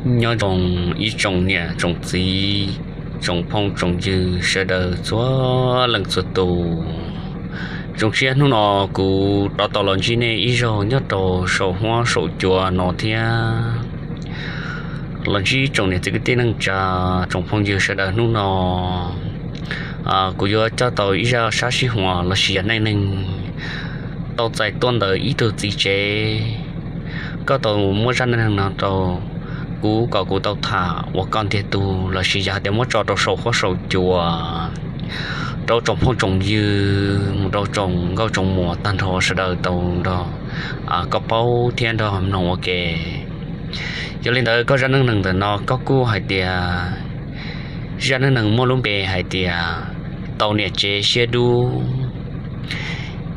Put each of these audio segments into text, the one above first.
Nyob zoo ib tsoom niam tsoom txiv, tsoom phooj tsoom ywg sawv daws txhua leej txhua tus. Zoo siab hnub no kuv rov tau los ntsib nej ib zaug nyob rau saum huab saum cua no thiab. Los ntsib tsoom niam txiv kwv tij neej tsa, tsoom phooj ywg sawv daws hnub no, kuv yuav coj tau ib zaj sab sib huam lossis yog neej neeg tau txais tuaj ntawm ib tug txiv tsev. Koj tau muab zaj neej neeg no rau kuv kom kuv tau tham ua koj ntiag tug lossis yog hais tias muab tso rau saum huab saum cua rau tsoom phooj tsoom ywg mus rau tsoom nkauj tsoom muam tag nrho sawv daws tau nrog koj paub thiab nrog mloog ua ke. Yog li ntawd koj zaj neej neeg ntawm no koj kuj hais tias, zaj neej neeg muaj lub npe hais tias tau niam tsev siab dub.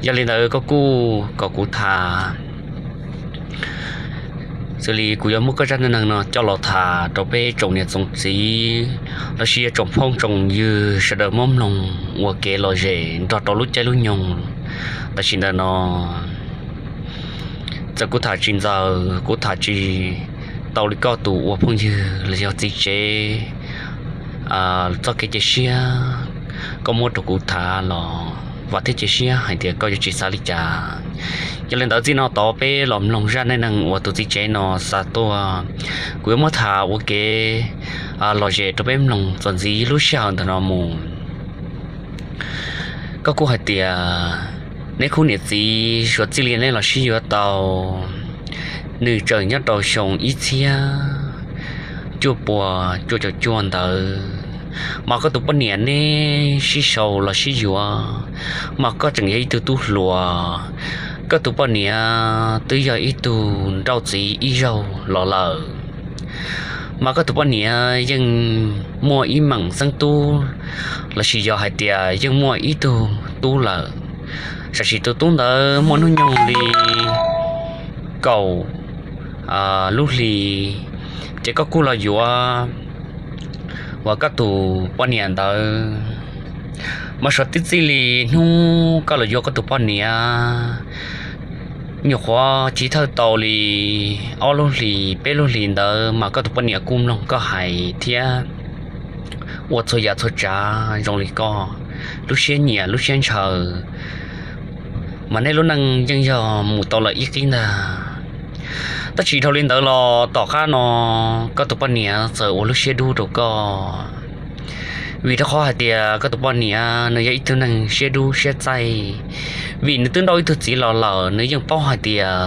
Yog li ntawd koj kuj kom kuv tham, xws li kuv yuav muab koj zaj neej neeg no coj los tham rau peb tsoom niam tsoom txiv lossis yog tsoom phooj tsoom ywg sawv daws muab mloog ua kev lom zem nrog rau lub caij lub nyoog tam sim ntawm no. Txawm kuv tham tsis ntxaws, kuv tham tsis tau li koj tus ua phooj ywg los yog txiv tsev txoj kev cia siab koj muab rau kuv tham los vam thiab cia siab hais tias koj yuav tsis xav li cas. Yog li ntawd txij no tod peb los mloog zaj neej neeg uas tus txiv tsev no xa tuaj. Kuv yuav muab tham ua kev lom zem rau peb mloog txuas ntxiv lub sij hawm ntawm no mus. Koj kuj hais tias neb khub niam txiv suav txij li neb los sib yuav tau, nws tseem nyob rau xyoo ib txhiab cuaj puas cuaj caum cuaj ntawd, mas koj tus poj niam neb sib sau los sib yuav, mas koj tseem yog ib tug tub hluas, koj tus poj niam twb yog ib tug nrauj txiv ib zaug los lawm. Mas koj tus poj niam yeej muaj ib meem xeeb tub, lossis yog hais tias yeej muaj ib tug tub lawm, tab sis tus tub ntawd muaj hnub nyoog li kaum lub hli, ces koj kuj los yuav uas koj tus poj niam ntawd. Mas suav tib txij li hnub koj los yuav koj tus poj niam, nyuam qhuav chiv thawj tau li ob lub hlis peb lub hlis ntawd mas koj tus poj niam kuj mloog koj hais thiab ua txhua yam txhua tsav zoo li koj lub siab nyiam lub siab ntshaw, mas neb lub neej yeej yog mus tau lawm ib qib ntag. Tab sis dhau li ntawd los tom qab no koj tus poj niam txawm ua lub siab dub rau koj, vim rau qhov hais tias koj tus poj niam nws yog ib tug neeg siab dub siab txaij, vim nws twb nrauj ib tug txiv los lawm nws yeej paub hais tias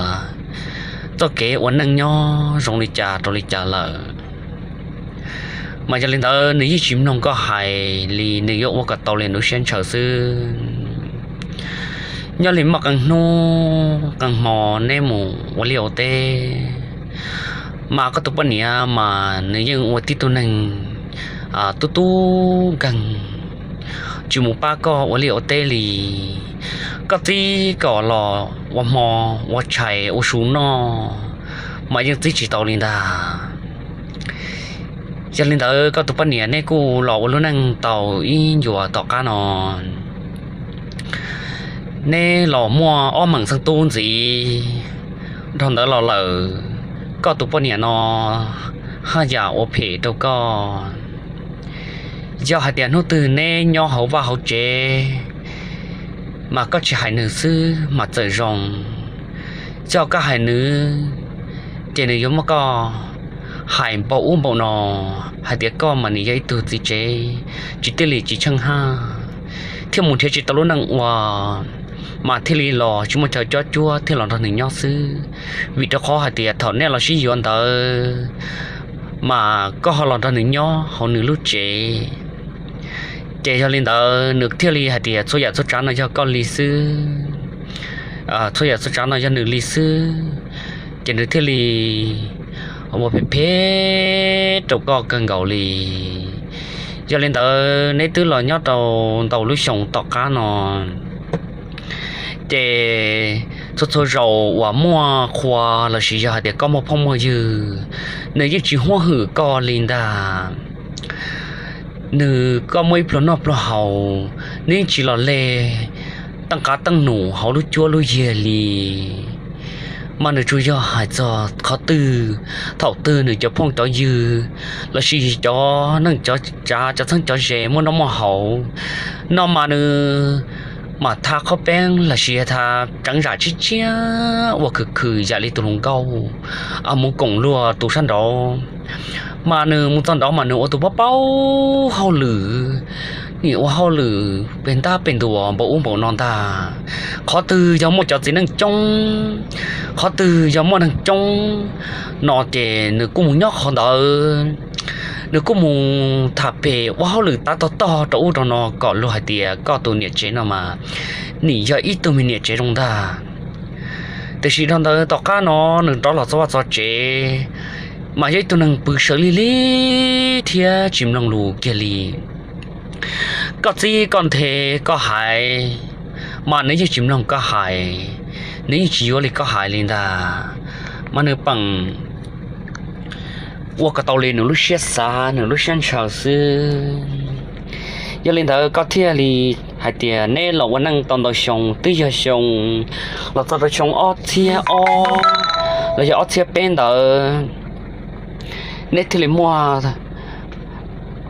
txoj kev ua neej nyob zoo li cas rau li cas lawm. Mas yog li ntawd nws yeej tsis mloog koj hais li, nws yuav ua kom tau li nws siab ntshaw xwb. Nyob li muaj qee hnub qee hmo neb mus ua liaj ua teb, mas koj tus poj niam mas nws yeej ua tib tug neeg tub tub nkeeg, tsis mus pab koj ua liaj ua teb li. Koj txib kom los ua hmo ua tshais ua su noj mas yeej txib tsis tau li ntag. Yog li ntawd koj tus poj niam neb kuj los ua lub neej tau ib ncua tom qab no, neb los muaj ob meem xeeb tub ntxiv. Dhau ntawd los lawm, koj tus poj niam no haj yam ua phem rau koj. Yog hais tias hnub twg neb nyob hauv vaj hauv tsev mas koj tsis hais nws xwb mas txawm zoo. Yog koj hais nws, ces nws yuav muab koj hais npaum ub npaum no hais tias koj mas nws yog ib tug txiv tsev tsis tij li tsis tsheej haj, thiaj mus nrhiav tsis tau lub neej ua, mas thiaj li los tsis muaj chaw cob cuab thiaj los nrog nws nyob xwb. Vim rau qhov hais tias thaum nej los sib yuav ntawd mas koj ho los nrog nws nyob hauv nws lub tsev. Ces yog li ntawd nws thiaj li hais tias txhua yam txhua tsav no yog koj li xwb, txhua yam txhua tsav no yog nws li xwb, ces nws thiaj li ua phem phem rau koj kawg nkaus li. Yog li ntawd neb twb los nyob rau ntau lub xyoo tom qab no, ces txhua txhua zaus uas muaj qhua lossis yog hais tias koj muaj phooj muaj ywg, nws yeej tsis huab hwm koj li ntag. Nws koj muaj ib pluag noj pluag haus, nws yeej tsis los leg teej qab teej num hauv lub cuab lub yig li. Mas nws tsuas yog hais txog qhov twg, thaum twg nws cov phooj cov ywg lossis cov neej cov tsav cov txheeb cov ze muaj noj muaj haus no mas nws mam tha qhob peeb lossis tha tseev zam tshiab tshiab ua khwv khwv yam li tus hluas nkauj mus koom luag tus sab nraud. Mas nws mus txog nraud mas nws ua tus paub paub hauj lwm, nws ua hauj lwm pem ntab pem ntuas npaum ub npaum no ntag. Qhov twg yog muaj cov txiv neej coob, qhov twg yog muaj neeg coob no ces nws kuj mus nyob qhov ntawd. Nws kuj mus tham pem ua hauj lwm tav tog tog rau ub rau no kom luag hais tias koj tus niam tsev no mas nim yog ib tug me niam tsev zoo ntag. Tiam sis dhau ntawd tom qab no nws rov los txog vaj txog tsev mas yog ib tug neeg pw sawv lig lig thiab tsis mloog lus kiag li. Koj txib koj nthe koj hais mas nws yeej tsis mloog koj hais, nws yeej tsis yuav li koj hais li ntag. Mas nws pheej ua kom tau li nws lub siab xav nws lub siab ntshaw xwb. Yog li ntawd koj thiaj li hais tias neb los ua neej tau ntau xyoo twb yog xyoo los txog rau xyoo ob txhiab ob los yog ob txhiab peb ntawd neb thiaj li muaj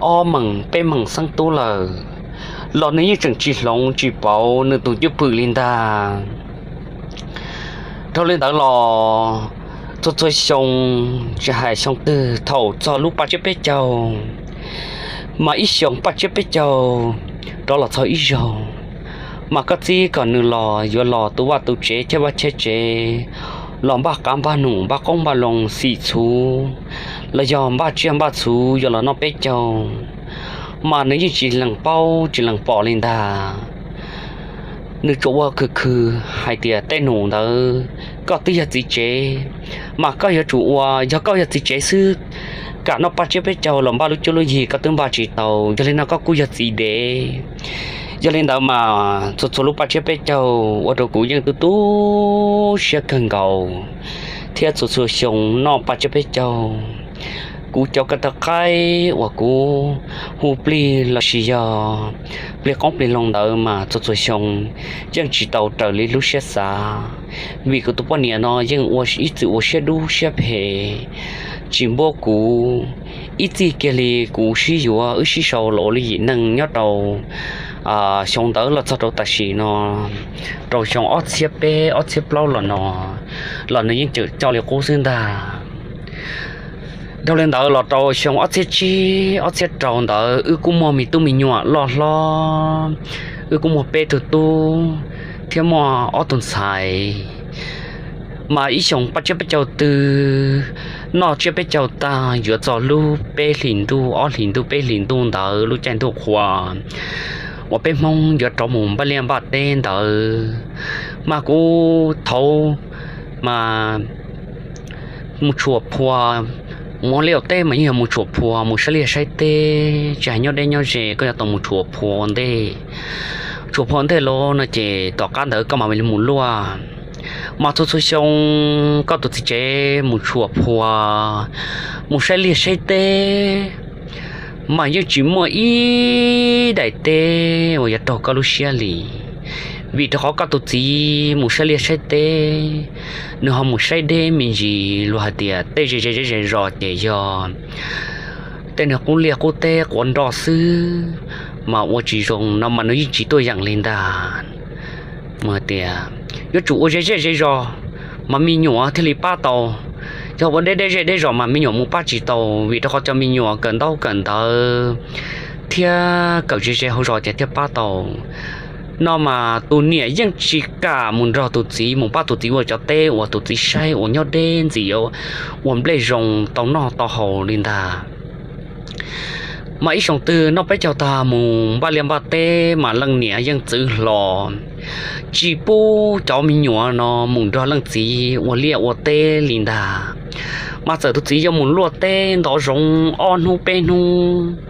ob meem peb meem xeeb tub lawm, los nws yeej tseem tsis hloov tsis pauv nws tus cwj pwm li ntag. Dhau li ntawd los txhua txhua xyoo, tsis hais xyoo twg thaum txog lub paj tsiab peb caug, mas ib xyoo paj tsiab peb caug rov los txog ib zaug, mas koj txib kom nws los yuav los tu vaj tu tsev cheb vaj cheb tsev, los npaj qav npaj num npaj qoob npaj loo xim txhuv, los yog npaj tsiaj npaj txhuv yuav los noj peb caug, mas nws yeej tsis lees paub tsis lees pom li ntag. Nws tsuas ua khwv khwv hais tias tej num ntawd koj twb yog txiv tsev, mas koj yuav tsum ua, yog koj yog txiv tsev xwb, kam noj paj tsiab peb caug los npaj lub cuab lub yig koj twb npaj tsis tau, yog li no koj kuj yog txiv dev. Yog li ntawd mas txhua txhua lub paj tsiab peb caug ua rau kuv yeej tu tu siab kawg nkaus, thiab txhua txhua xyoo noj paj tsiab peb caug, kuv cov ko taw qaib uas kuv hu plig lossis yog plig qoob plig loo ntawd mas txhua txhua xyoo yeej tsis tau raws li lub siab xav, vim kuv tus poj niam no yeej ua ib txwm ua siab dub siab phem, tsis npuab kuv, ib txij kiag li kuv sib yuav wb sib sau los ua li yim neej nyob rau xyoo ntawd los txog rau tam sim no, rau xyoo ob txhiab peb ob txhiab plaub los no, los nws yeej tseem coj li qub xwb ntag. Dhau li ntawd los rau xyoo ob txhiab tsib ob txhiab rau ntawd wb kuj muaj me tub me nyuam loj hlob, wb kuj muaj peb tug tub thiab muaj ob tug ntxhais. Mas ib xyoo paj tsiab peb caug twg, noj tsiab peb caug tag yuav txog lub peb hlis ntuj ob hlis ntuj peb hlis ntuj ntawd lub caij ntuj qhua uas peb Hmoob yuav rov mus npaj liaj npaj teb ntawd, mas kuv thaum ub mas mus tshuam phua, mus ua liaj ua teb mas yeej yog mus tshuam phua mus saib liaj saib teb, tsis hais nyob deb nyob ze koj yuav tau mus tshuam phua ua ntej. Tshuam phua ua ntej los no ces tom qab ntawd koj mam li mus luaj. Mas txhua txhua xyoo koj tus txiv tsev mus tshuam phua, mus saib liaj saib teb, mas yeej tsis muaj ib daim teb uas yuav raug koj lub siab li. Vim rau qhov koj tus txiv mus saib liaj saib teb, nws ho mus saib deb me ntsis, luag hais tias tej ze ze zej ze zos ces yog tej nws qub liaj qub teb quav nroj xwb, mas ua tsis zoo no mas nws yeej tsis tuaj yeem li ntag. Tias yuav tsum ua ze zej ze zos mas me nyuam thiaj li pab tau. Yog ua deb deb zej deb zos mas me nyuam mus pab tsis tau, vim rau qhov cov me nyuam kawm ntaub kawm ntawv thiab kawm ze ze hauv zos ces thiaj pab tau. No mas tus niam yeej tsis kam mus nrog tus txiv mus pab tus txiv ua cov teb uas tus txiv saib uas nyob deb ntxim ua nplej zoo tau noj tau haus li ntag. Mas ib xyoo twg noj peb caug tag mus npaj liaj npaj teb mas leej niam yeej txwv hlo, tsis pub cov me nyuam no mus nrog leej txiv ua liaj ua teb li ntag. Mas txawm tus txiv yuav mus luaj teb ntov zoov ob hnub peb hnub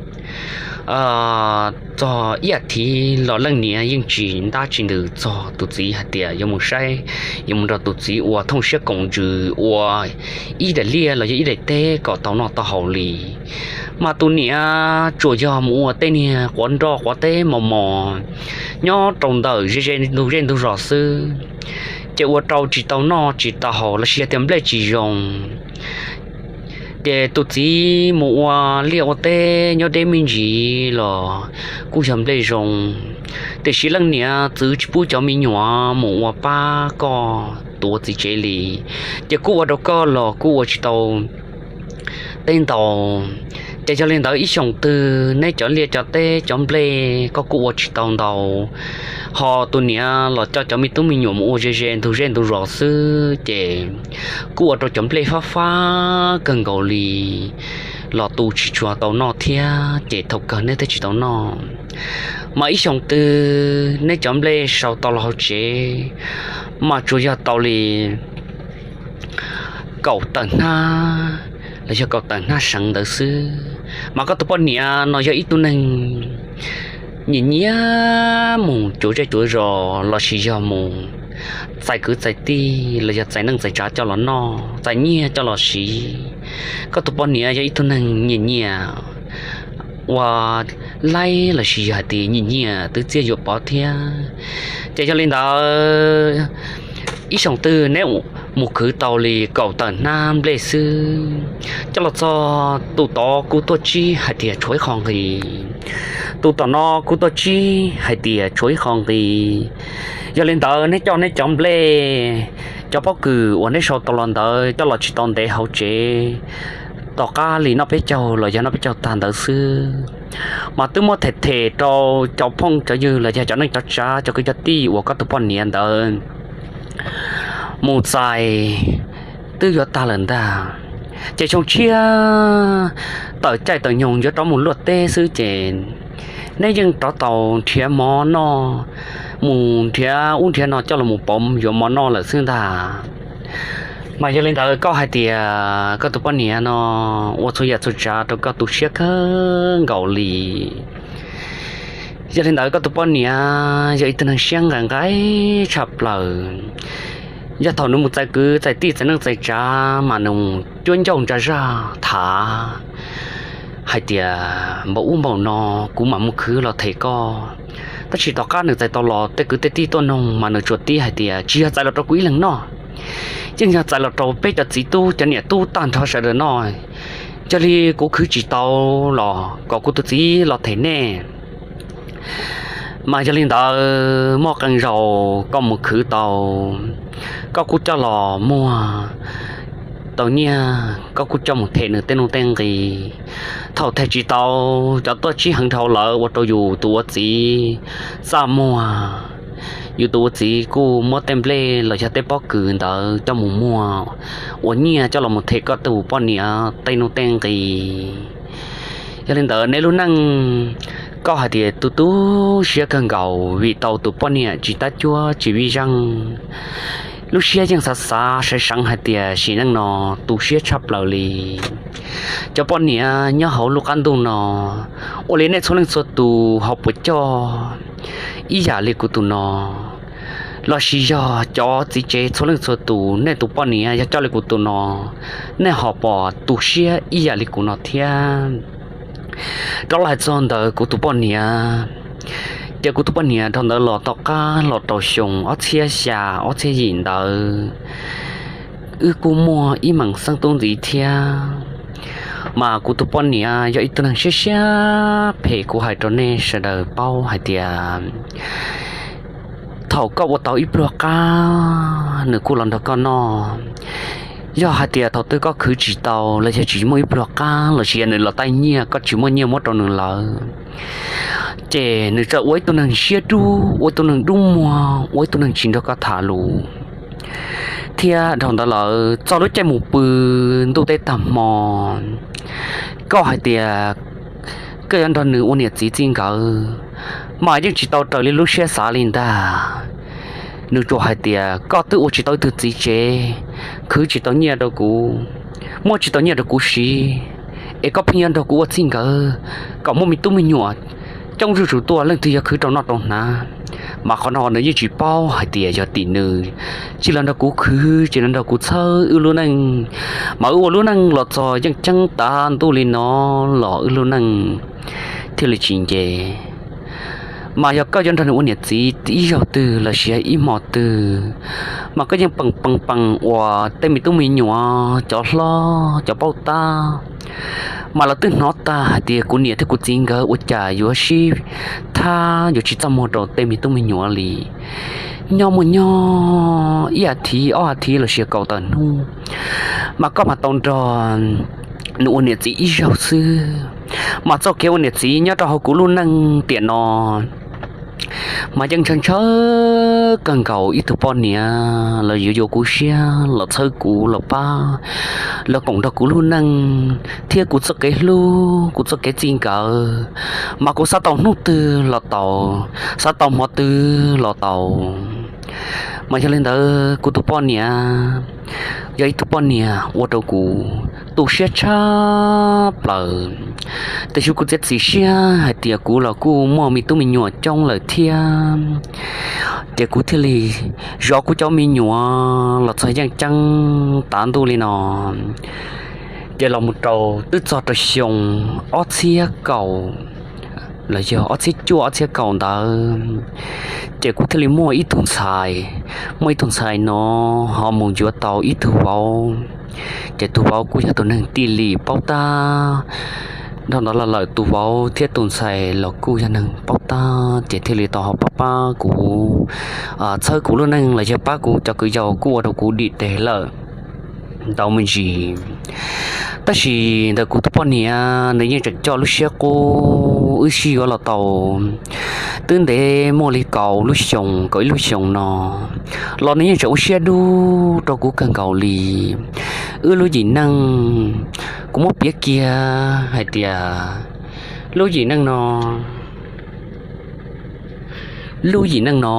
txog ib as thiv los leej niam yeej tsis ntab tsis ntws txog tus txiv hais tias yuav mus saib, yuav mus nrog tus txiv ua thooj siab koom ntsws ua ib daim liaj los yog ib daim teb kom tau noj tau haus li. Mas tus niam tsuas yog mus ua tej niag quav nroj quav teb mos mos nyob rau ntawm ze ze ntug zej ntug zos xwb. ces ua rau tsis tau noj tsis tau haus los sis yog tias nplej tsis zoo. Ces tus txiv mus ua liaj ua teb nyob deb me ntsis los kuj yog nplej zoo, tiam sis leej niam txwv tsis pub cov me nyuam mus ua pab koj tus ua txiv tsev li, ces kuj ua rau koj los kuj ua tsis tau teb ntau. Ces yog li ntawd ib xyoos twg neb cov liaj cov teb cov nplej koj kuj ua tsis tau ntau, ho tus niam los coj cov me tub me nyuam mus ua ze ze ntug zej ntug zos xwb, ces kuj ua rau cov nplej fab fab kawg nkaus li los tu tsis tshua tau noj thiab, ces thaum kawg neb thiaj tsis tau noj. Mas ib xyoos twg neb cov nplej sau tau los hauv tsev mas tsuas yog tau li kaum tawm hnab los yog kaum tawm hnab seev ntawd xwb. Mas koj tus poj niam no yog ib tug neeg nyiam nyiam mus cuav zej cuav zos los sis yog mus txais kwv txais tij los yog txais neej txais tsav coj los noj, txais nyiaj coj los siv. Koj tus poj niam yog ib tug neeg nyiam nyiam ua laib los sis yog hais tias nyiam nyiam twv txiaj yuam pov thiab. Ces yog li ntawd ib xyoos twg neb mus khwv tau li kaum tawm hnab nplej xwb coj los txog, tus tod kuj tuaj tsib hais tias tshuav ib qho nqi, tus tom no kuj tuaj tsib hais tias tshuav ib qho nqi. Yog li ntawd neb coj neb cov nplej, cov pob kws uas neb sau tau los ntawd coj los tsis tau ntev hauv tsev, tom qab li noj peb caug los yog noj peb caug tag ntawd xwb, mas twb muab them them rau cov phooj cov ywg los yog cov neej cov tsav cov kwv cov tij uas koj tus poj niam ntawd mus txais twb yuav tag lawm ntag. Ces xyoo tshiab tawm caij tawm nyoog yuav rov mus luaj teb xwb ces neb yeej rov tau nrhiav mov noj, mus nrhiav ub nrhiav no coj los pauv yuav mov noj lawm xwb ntag. Mas yog li ntawd koj hais tias koj tus poj niam no ua txhua yam txhua tsav rau koj tu siab kawg nkaus li. Yog li ntawd koj tus poj niam yog ib tug neeg siab nqaim nqaim tshaj plaws. Yog thaum nws mus txais kwv txais tij txais neej txais tsav mas nws cuab ncauj ntsa zaj thav hais tias npaum ub npaum no kuv mam mus khwv los them koj. Tab sis tom qab nws txais tau los tej kwv tej tij tuaj noog mas nws tsuas tib hais tias tsis yog txais los rau kuv ib leeg noj, yeej yog txais los rau peb cov txiv tub cov niam tub tag nrho sawv daws noj. Yog li kuv khwv tsis tau los kom kuv tus txiv los them nej. Mas yog li ntawd muaj qee zaus koj mus khwv tau, koj kuj coj los muag tau nyiaj koj kuj coj mus them nws tej nuj tej nqi. Thaum them tsis tau, cov tuaj tsib heev dhau lawm ua rau yus tus ua txiv txaj muag. Yus tus ua txiv kuj muab tej nplej los yog tej pob kws ntawd coj mus muag ua nyiaj coj los mus them koj tus poj niam tej nuj tej nqi. Yog li ntawd neb lub neej, koj hais tias tu tu siab kawg nkaus vim tau tus poj niam tsis tab cuab tsis vij zeej. Lub siab yeej xav xav seev seev hais tias sim neej no tu siab tshaj plaws li. Cov poj niam nyob hauv lub qab ntuj no, ua li nej txhua leej txhua tus ho puas coj ib yam li kuv tus no? Los sis yog cov txiv tsev txhua leej txhua tus nej tus poj niam yog coj li kuv tus no, nej ho puas tu siab ib yam li kuv no thiab? Rov los hais txog ntawm kuv tus poj niam, ces kuv tus poj niam dhau ntawd los tom qab los rau xyoo ob txhiab xya ob txhiab yim ntawd, wb kuj muaj ib meem xeeb tub ntxiv thiab. Mas kuv tus poj niam yog ib tug neeg siab siab phem, kuv hais rau nej sawv daws paub hais tias thaum koj ua tau ib pluag qab nws kuj los nrog koj noj. Yog hais tias thaum twg koj khwv tsis tau los yog tsis muaj ib pluag qab los sis yog nws los taij nyiaj koj tsis muaj nyiaj muab rau nws lawm, ces nws txawm ua ib tug neeg siab dub, ua ib tug neeg dub muag, ua ib tug neeg tsis nrog koj tham lus. Thiab dhau ntawd lawm txog lub caij mus pw ntuj teb tag hmo, koj hais tias koj yuav nrog nws ua niam txiv txij nkawm, mas yeej tsis tau raws li lub siab xav li ntag. Nws tsuas hais tias koj twb ua tsis tau ib tug txiv tsev, khwv tsis tau nyiaj rau kuv, muab tsis tau nyiaj rau kuv siv, es koj pheej yuav nrog kuv ua txij nkawm kom muaj me tub me nyuam coob zuj zus tuaj leej twg yuav khwv rau noj rau hnav. Mas qhov no nws yeej tsis paub hais tias yog tim nws tsis los nrog kuv khwv tsis los nrog kuv txhawb wb lub neej, mas wb ua lub neej los txog yeej ceeb tav ntuj li no los wb lub neej thiaj li tsis nce. Mas yog koj yuav nrog nws ua niam txiv ib zaug twg los sis ib hmo twg, mas koj yeej peem pees pees uas tej me tub me nyuam cov hlob cov paub tab, mas lawv twb hnov tag hais tias kuv niam thiab kuv txiv nkawd ua cas yuav sib thab yuav tsis txaj muag rau tej me tub me nyuam li. Nyob muaj nyob ib as thiv ob as thiv los sis kaum tawm hnub, mas koj mam tau nrog nws ua niam txiv ib zaug xwb. Mas txoj kev ua niam txiv nyob rau hauv kuv lub neej tiam no mas yeej ntshaw ntshaw kawg nkaus ib tug poj niam los yuav yuav kuv siab los txhawb kuv los pab los koom nrog kuv lub neej thiab kuv txoj kev hlub kuv txoj kev txij nkawm, mas kuv xav tau hnub twg los tau, xav tau hmo twg los tau. Mas yog li ntawd kuv tus poj niam yog ib tug poj niam ua rau kuv tu siab tshaj plaws. Tiam sis kuv txiav txim siab hais tias kuv los kuj muaj me tub me nyuam coob lawm thiab, ces kuv thiaj li zov kuv cov me nyuam los txog yeej ceeb tav ntuj li no. Ces los mus rau twb txog rau xyoo ob txhiab kaum los yog ob txhiab cuaj ob txhiab kaum ntawd, ces kuv thiaj li muaj ib tug ntxhais. Muaj ib tug ntxhais no ho mus yuav tau ib tug vauv, ces tus vauv kuj yog tus neeg tij lim paub tab. Dhau ntawd los lawm tus vauv thiab tus ntxhais los kuj yog neeg paub tab, ces thiaj li tau ho pab pab kuv, txhawb kuv lub neej los yog pab kuv cov kwv yau kuj ua rau kuv dim teg lawm ntau me ntsis. Tab sis ntawm kuv tus poj niam nws yeej tseem coj lub siab qub wb sib yuav los tau twb ntev muaj li kaum lub xyoo kaum ib lub xyoo no los nws yeej tseem ua siab dub rau kuv kawg nkaus li. Wb lub yim neej, kuv muab piav kiag hais tias lub yim neej no lub yim neej no,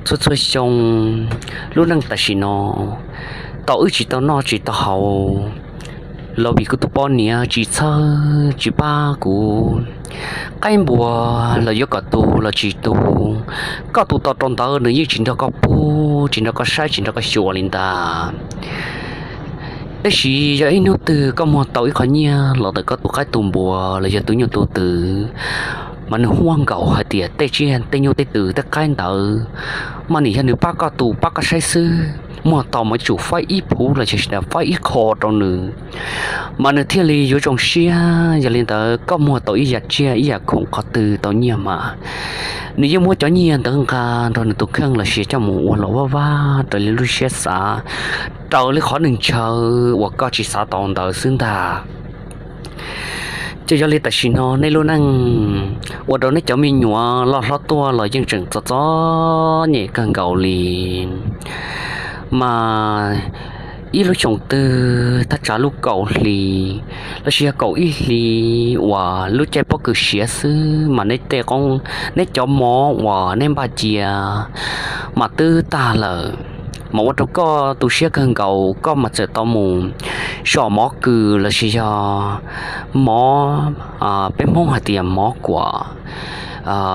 txhua txhua xyoo, lub neej tam sim no, tau wb tsis tau noj tsis tau haus los vim kuv tus poj niam tsis txhawb tsis pab kuv. Qaib npua los yuav kom tu los tsis tu, koj tu tau rau ntawd nws yeej tsis nrog koj pub, tsis nrog koj saib, tsis nrog koj xyuas li ntag. Tab sis yog ib hnub twg koj muag tau ib qho nyiaj los ntawm koj tus qaib tus npua los yog tus nyuj tus twm, mas nws huaj nkaus hais tias tej tsiaj tej nyuj tej twm tej qaib ntawd, mas nws yog nws pab koj tu pab koj saib xwb. Muag tau mas yuav tsum faib ib phuv los sis faib ib qho rau nws, mas nws thiaj li yuav zoo siab. Yog li ntawd koj muag tau ib yam tsiaj ib yam khoom qhov twg tau nyiaj mas nws yeej muab cov nyiaj ntawd nqa nrog nws tus kheej los sis coj mus ua los vaj vab raws li lub siab xav, raws li qhov nws ntshaw uas koj tsis xav tau ntawd xwb ntag. Ces yog li tam sim no nej lub neej ua rau nej cov me nyuam loj hlob tuaj los yeej tseem txom txom nyem kawg nkaus li. Mas ib lub xyoo twg thaj tsam lub kaum hli los sis yog kaum ib hli uas lub caij pob kws siav xwb mas neb tej qoob, neb cov mov uas neb npaj cia mas twb tag lawm, mas ua rau koj tu siab kawg nkaus, koj mas txawm tau mus zom mov kws los sis yog mov, peb Hmoob hais tias mov kuam,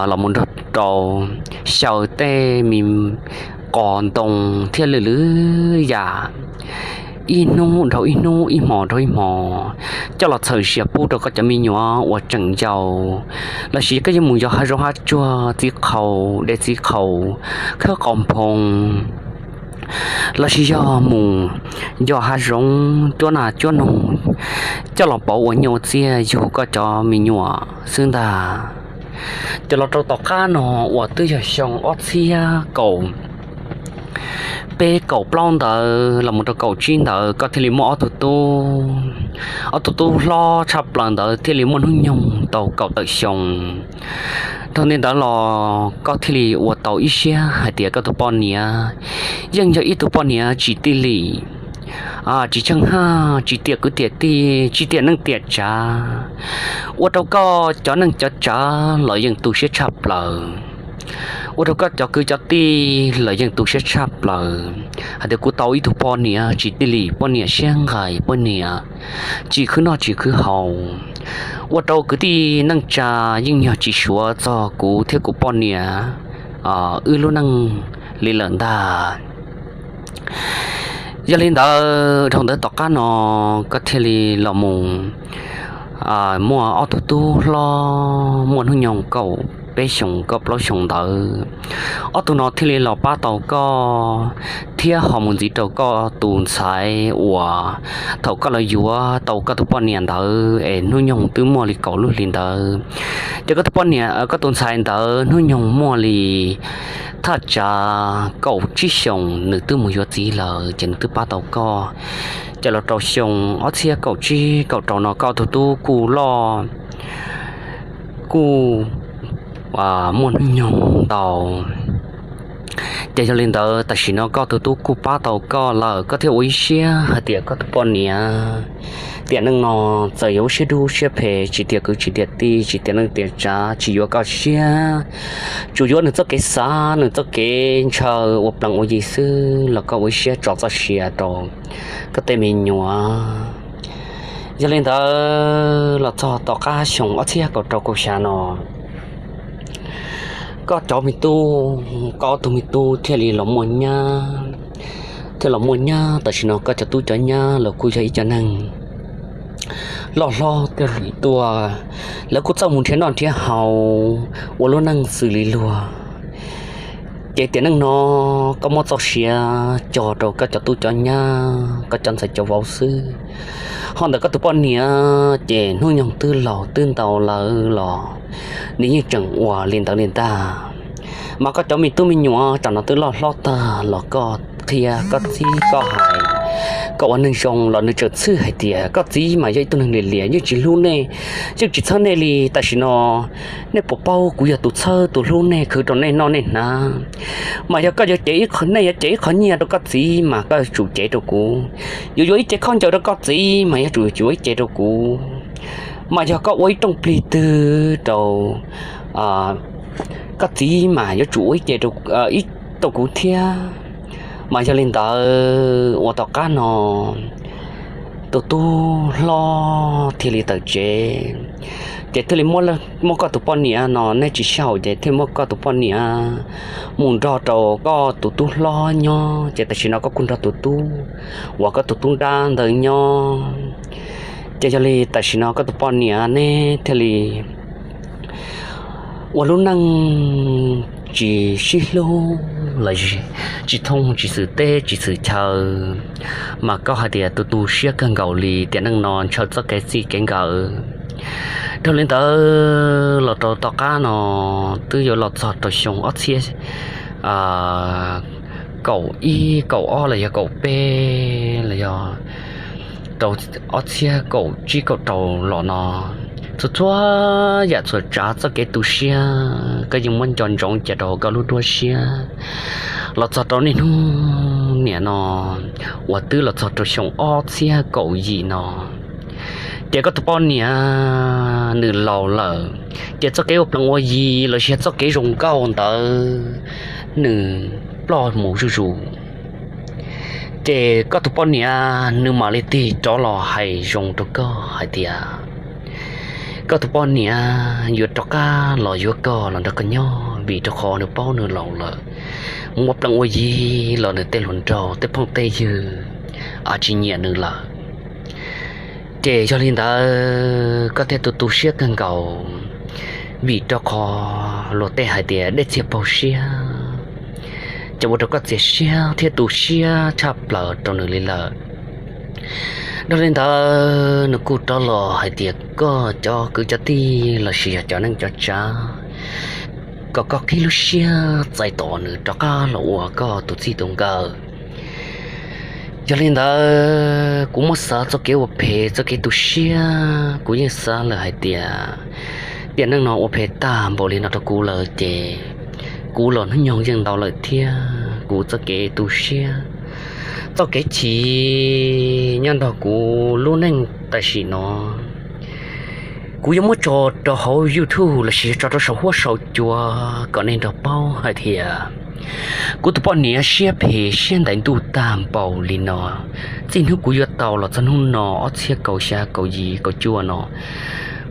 los mus nrog rau xyaw tej me qos ntoo thiab lwm lwm yam, ib hnub dhau ib hnub, ib hmo dhau ib hmo, coj los txhawm sia pub rau koj cov me nyuam uas tseem yau, los sis koj yuav mus yos hav zoov hav tsuag, txiv qhaus, de txiv qhaus, khawb qos nphoo, los sis yog mus yos hav zoov cuab nas cuab noog, coj los pauv ua nyiaj ua txiaj yug koj cov me nyuam xwb ntag. Ces los rau tom qab no uas twb yog xyoo ob txhiab kaum peb kaum plaub ntawd los mus rau kaum tsib ntawd koj thiaj li muaj ob tug tub. Ob tug tub hlob tshaj plaws ntawd thiaj li muaj hnub nyoog tau kaum tawm xyoo. Dhau ntawd los koj thiaj li ua tau ib siab hais tias koj tus poj niam yeej yog ib tug poj niam tsis tij lim, tsis tsheej haj, tsis tiam kwv tiam tij, tsis tiam neej tiam tsav, ua rau koj cov neej cov tsav los yeej tu siab tshaj plaws, ua rau koj cov kwv cov tij los yeej tu siab tshaj plaws hais tias kuv tau ib tug poj niam tsis tij lim, poj niam siab nqais, poj niam tsis khwv noj tsis khwv haus, ua rau kwv tij neej tsa yeej nyog tsis suav txog kuv thiab kuv poj niam wb lub neej li lawm ntag. Yog li ntawd dhau ntawd tom qab no koj thiaj li los mus muaj ob tug tub hlob muaj hnub nyoog kaum peb xyoos koj plaub xyoos ntawd, ob tug no thiaj li los pab tau koj thiab ho mus ntxiv rau koj tus ntxhais uas thaum koj los yuav tau koj tus poj niam ntawd es hnub nyoog twb muaj li kaum lub hlis ntawd. Ces koj tus poj niam, koj tus ntxhais ntawd hnub nyoog muaj li thaj tsam kaum tsib xyoos nws twb mus yuav txiv lawm ces nws twb pab tau koj. Ces los rau xyoo ob txhiab kaum tsib kaum rau no koj tus tub kuj loj, kuj muaj hnub nyoog ntau. Ces yog li ntawd tam sim no koj tus tub kuj pab tau koj lawm, koj thiaj ua ib siab hais tias koj tus poj niam tiam neej no txawm yuav ua siab dub siab phem, tsis tias kwv tsis tias tij, tsis tias neej tias tsav, tsis yuav koj siab, tsuas yuav nws txoj kev xav, nws txoj kev ntshaw ua plees ua yi xwb los koj ua ib siab tso txoj sia rau koj tej me nyuam. Yog li ntawd los txog tom qab xyoo ob txhiab kaum rau kaum xya no, koj cov me tub, koj ob tug me tub thiaj li los muaj nyab, thiaj los muaj nyab. Tam sim no koj cov tub cov nyab los kuj yog ib co neeg loj hlob tuaj hluas tuaj, lawv kuj txawj mus nrhiav noj nrhiav haus ua lub neej xws li luag. Ces tiam neej no koj muab txoj sia cog rau koj cov tub cov nyab, koj cov ntxhais cov vauv xwb. Ho ntawm koj tus poj niam ces hnub nyoog twb laus twb ntau lawm los nws yeej tseem ua li ntawd li ntag. Mas koj cov me tub me nyuam tam no twb loj hlob tag los koj qhia koj txib koj hais, koj ua neeg zoo los nws tseem txhwj hais tias koj txiv mas yog ib tug neeg liam liam, yeej tsis hlub nej, yeej tsis txhawb nej li. Tam sim no nej puas paub kuv yog tus txhawb tus hlub nej, khwv rau nej noj nej hnav. Mas yog koj yuav cev ib qho, nej yuav cev ib qho nyiaj rau koj txiv mas koj yuav tsum cev rau kuv. Yuav yuav ib cev khaub ncaws rau koj txiv mas yuav tsum yuav ib cev rau kuv. Mas yog koj ua ib rooj plig twg rau koj txiv mas yuav tsum ua ib ce rau kuv thiab. Mas yog li ntawd ua tom qab no tus tub hlob thiaj li tawm tsev, ces thiaj li muab koj tus poj niam no, neb tsis sib haum ces thiaj muab koj tus poj niam mus nrog rau koj tus tub hlob nyob. Ces tam sim no koj kuj nrog tus tub uas koj tus tub nrab ntawd nyob. Ces yog li tam sim no koj tus poj niam neb thiaj li ua lub neej tsis sib hlub los tsis thooj tsis xwm teb tsis xwm chaw, mas koj hais tias tus tu siab kawg nkaus li, tiam neej no ntshaw txoj kev txij kev nkawm. Dhau li ntawd los rau tom qab no twb yuav los txog rau xyoo ob txhiab kaum ib kaum ob los yog kaum peb los yog rau ob txhiab kaum tsib kaum rau los no, txhua txhua yam txhua tsav txoj kev tu siab koj yeej muab nco ntsoov cia rau koj lub duab siab. Los txog rau niaj hnub niam no uas twb los txog rau xyoo ob txhiab kaum yim no, ces koj tus poj niam nws laus lawm, ces txoj kev ua plees ua yi los sis txoj kev zoo nkauj ntawd nws ploj mus zuj zus. Ces koj tus poj niam nws mam li tig rov los hais zoo rau koj hais tias koj tus poj niam yuav rov qab los yuav koj los nrog koj nyob, vim rau qhov nws paub nws laus lawm, mus ua plees ua yi los nws tej hluas nraug tej phooj tej ywg tsis nyiam nws lawm. Ces yog li ntawd koj thiaj tu tu siab kawg nkaus, vim rau qhov luag tej hais tias dej txiag paug siab, ces ua rau koj txias siab thiab tu siab tshaj plaws rau nws li lawm. Dhau li ntawd nws kuj rov los hais tias koj cov kwv cov tij los sis yog cov neej cov tsav, kom koj qhib lub siab txais tos nws rov qab los ua koj tus txij tus nkawm. Yog li ntawd kuv muab xav txoj kev ua phem txoj kev tu siab, kuv yeej xav lawm hais tias tiam neej no ua phem tag npaum li no rau kuv lawm ces kuv los hnub nyoog yeej ntau lawm thiab, kuv txoj kev tu siab, txoj kev chim nyob nrog kuv lub neej tam sim no kuv yuav muab tso rau hauv YouTube los sis tso rau saum huab saum cua kom nej nrog paub hais tias kuv tus poj niam siab phem siab ntais ntuj tag npaum li no. Txij hnub kuv yuav tau los txog hnub no ob txhiab kaum xya kaum yim kaum cuaj no,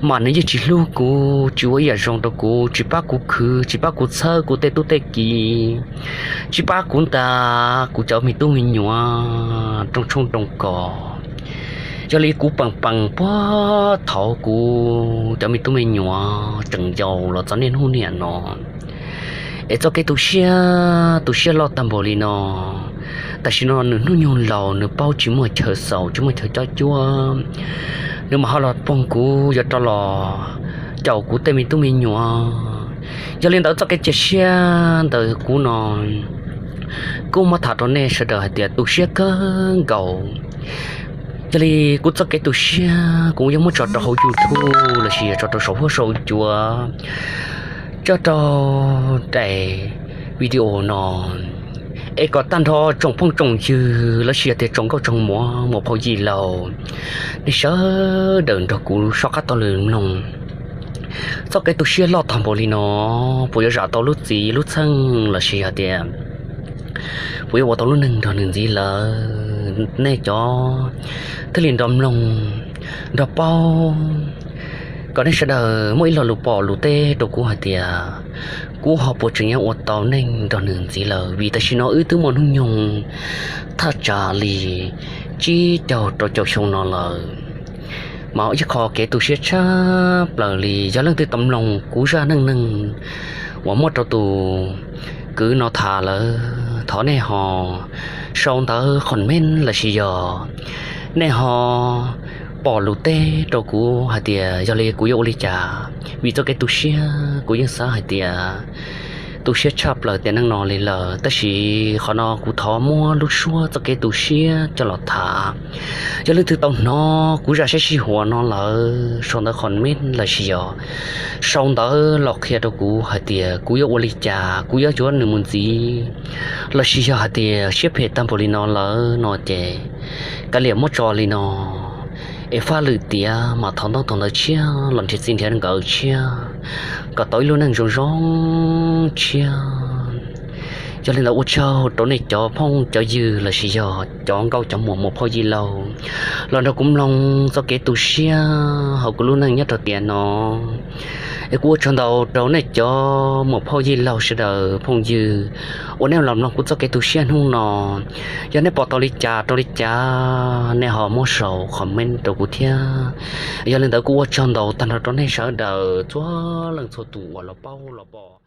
mas nws yeej tsis hlub kuv, tsis ua ib yam zoo rau kuv, tsis pab kuv khwv, tsis pab kuv txhawb kuv tej tub tej ki, tsis pab kuv ntas kuv cov me tub me nyuam rooj tshoob rooj kos. Yog li kuv peem peem puag thaum kuv cov me tub me nyuam tseem yau los txog niaj hnub niam no, es txoj kev tu siab tu siab loj tag npaum li no. Tam sim no nws hnub nyoog laus, nws paub tsis muaj chaw xaus tsis muaj chaw cob cuab, nws mam ho los poog kuv yuav rov los caum kuv tej me tub me nyuam. Yog li ntawd txoj kev cia siab ntawm kuv no kuv muab tham rau nej sawv daws hais tias tu siab kawg nkaus. Yog li kuv txoj kev tu siab kuv yuav muab tso rau hauv YouTube lossis yog tso rau saum huab saum cua, tso rau daim video no, es kom tag nrho tsoom phooj tsoom ywg lossis yog tias tsoom nkauj tsoom muam, muam phauj yij laug, nej sawv daws nrog kuv soj qab taug lw mloog txoj kev tu siab loj tag npaum li no. Puas yuav zam tau lub txim lub txheej lossis yog tias puas yuav ua tau lub neej nrog nws ntxiv lawm? Nej cov thiaj li nrog mloog, nrog paub, kom nej sawv daws muaj ib lo lus pom lus teb rau kuv hais tias kuv ho puas tseem yuav ua tau neej nrog nws ntxiv lawm, vim tam sim no wb twb muaj hnub nyoog thaj tsam li tsib caug rau caum xyoo no lawm. Mas ib qho kev tu siab tshaj plaws li, yog leej twg tau mloog kuv zaj neej neeg uas muab rau tus kwv no tham lawm, thov nej ho sau ntawv comment lossis yog nej ho pom lus teb rau kuv hais tias yog li kuv yuav ua li cas, vim txoj kev tu siab kuv yeej xav hais tias tu siab tshaj plaws tiam neej no li lawm, tab sis qhov no kuv thov muab lub suab txoj kev tu siab coj los tham. Yog leej twg tau hnov kuv zaj sib sij huam no lawm, sau ntawv comment lossis yog sau ntawv los qhia rau kuv hais tias kuv yuav ua li cas, kuv yuav yuav nws mus ntxiv, lossis yog hais tias siab phem tag npaum li no lawm no ces kav liam muab tso li no, es faj lwm tiam mas thov ntaub thov ntawv tshiab los nrhiav txij nrhiav nkawm tshiab kom tau ib lub neej zoo zoo tshiab. Yog li ntawd ua tsaug rau nej cov phooj cov ywg lossis yog cov nkauj cov muam, muam phauj yij laug los nrog kuv mloog txoj kev tu siab hauv kuv lub neej nyob rau tiam no. Es kuv ua tsaug ntau rau nej cov muam phauj yij laug sawv daws phooj ywg uas nej los mloog kuv txoj kev tu siab hnub no. Yog nej pom tau li cas rau li cas nej ho muab sau comment rau kuv thiab. Yog li ntawd kuv ua tsaug ntau tag nrho rau nej sawv daws txhua leej txhua tus uas los paub los pom.